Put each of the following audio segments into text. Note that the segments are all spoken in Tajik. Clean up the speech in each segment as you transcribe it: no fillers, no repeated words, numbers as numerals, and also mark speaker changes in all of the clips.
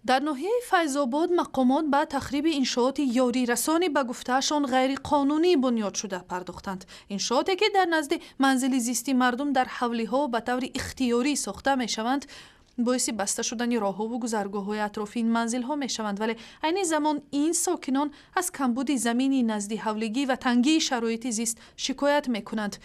Speaker 1: Дар ноҳияи Файзобод мақомот ба тахриби иншооти ёрирасони ба гуфтаашон ғайриқонунӣ бунёд шуда пардохтанд. Иншооте, ки дар назди манзили зисти мардум дар ҳавлиҳо ба таври ихтиёрӣ сохта мешаванд, боиси баста шудани роҳҳову гузаргоҳҳои атрофи ин манзилҳо мешаванд. Вале айни замон ин сокинон аз камбуди замини наздиҳавлигӣ ва тангии шароити зист шикоят мекунанд.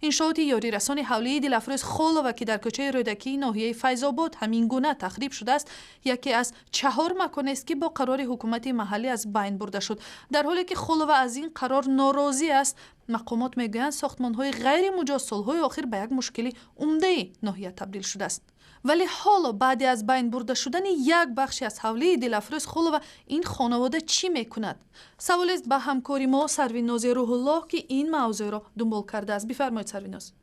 Speaker 1: Иншооти ёрирасони ҳавлии Дилафрӯз Холова, ки дар кӯчаи Рӯдакии ноҳияи Файзобод ҳамин гуна тахриб шудааст, яке аз 4 маконест, ки бо қарори ҳукумати маҳаллӣ аз байн бурда шуд. Дар ҳоле ки Холова аз ин қарор норозӣ аст, мақомот мегӯянд, сохтмонҳои ғайримуҷоз солҳои охир ба як мушкили умдаи ноҳия табдил шудааст. Вале ҳоло баъди аз байн бурда шудани як бахши аз ҳавлии Дилафрӯз Холова ин хонавода чӣ мекунад? Саволест ба ҳамкори мо Сарвинози Рӯҳуллоҳ, ки ин мавзӯъро дунбол кардааст. Бифармоед, Сарвиноз.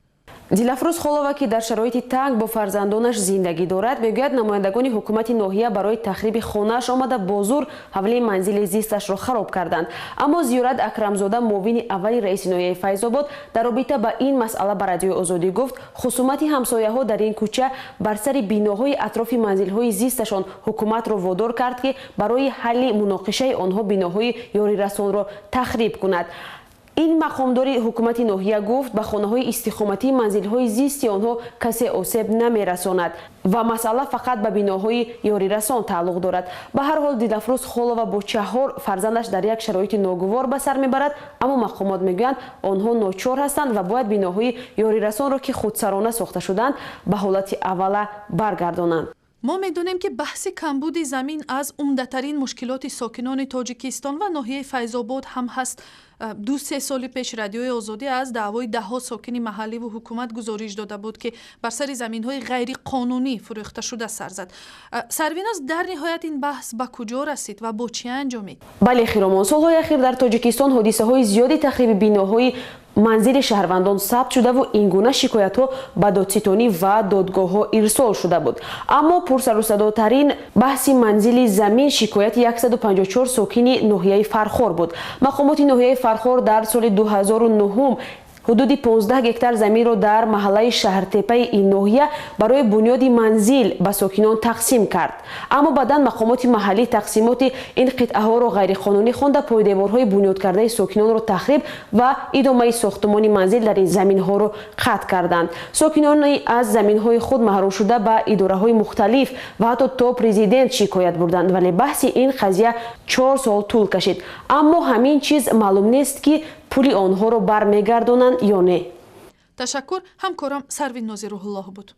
Speaker 2: Дилафрӯз Холова, ки дар шароити танг бо фарзандонаш зиндагӣ дорад, мегӯяд, намояндагони ҳукумати ноҳия барои тахриби хонааш омада, бо зур ҳавлии манзили зисташро хароб карданд. Аммо Зиёрат Акрамзода, муовини аввали раиси ноҳияи Файзобод, дар робита ба ин масъала ба Радиои Озодӣ гуфт, хусумати ҳамсояҳо дар ин кӯча бар сари биноҳои атрофи манзилҳои зисташон ҳукуматро водор кард, ки барои ҳалли муноқишаи онҳо биноҳои ёрирасонро тахриб кунад. Ин мақомдори ҳукумати ноҳия гуфт, ба хонаҳои истиқоматии манзилҳои зисти онҳо касе осеб намерасонад ва масъала фақат ба биноҳои ёрирасон тааллуқ дорад. Ба ҳар ҳол, Дилафрӯз Холова бо 4 фарзандаш дар як шароити ногувор ба сар мебарад, аммо мақомот мегӯянд, онҳо ночор ҳастанд ва бояд биноҳои ёрирасонро, ки худсарона сохта шуданд, ба ҳолати аввала баргардонанд.
Speaker 1: Мо медонем, ки баҳси камбуди замин аз умдатарин мушкилоти сокинони Тоҷикистон ва ноҳияи Файзобод ҳам ҳаст. 2-се соли пеш Радиои Озодӣ аз даъвои даҳҳо сокини маҳалливу ҳукумат гузориш дода буд, ки бар сари заминҳои ғайриқонунӣ фурӯхта шуда сар зад. Сарвиноз, дар ниҳоят ин баҳс ба куҷо расид ва бо чӣ анҷомид?
Speaker 2: Бале, Хиромон, солҳои ахир дар Тоҷикистон ҳодисаҳои зиёди тахриби биноҳои манзили шаҳрвандон сабт шудаву ин гуна шикоятҳо ба додситонӣ ва додгоҳҳо ирсол шуда буд. Аммо пурсарусадотарин баҳси манзили замин шикояти 154 сокини ноҳияи Фархор буд. Мақомоти ноҳияи Фархор дар соли 2009 ҳудуди 15 гектар заминро дар маҳаллаи Шаҳртепаи ин ноҳия барои бунёди манзил ба сокинон тақсим кард. Аммо баъдан мақомоти маҳаллӣ тақсимоти ин қитъаҳоро ғайриқонунӣ хонда, пойдеворҳои бунёдкардаи сокинонро тахриб ва идомаи сохтумони манзил дар ин заминҳоро қатъ карданд. Сокинони аз заминҳои худ маҳрум шуда ба идораҳои мухталиф ва ҳатто то президент шикоят бурданд, вале баҳси ин қазия 4 сол тӯл кашид. Аммо ҳамин чиз маълум нест, ки пули онҳоро бармегардонанд ё не.
Speaker 1: Ташаккур, ҳамкорам Сарвинози Рӯҳуллоҳ буд.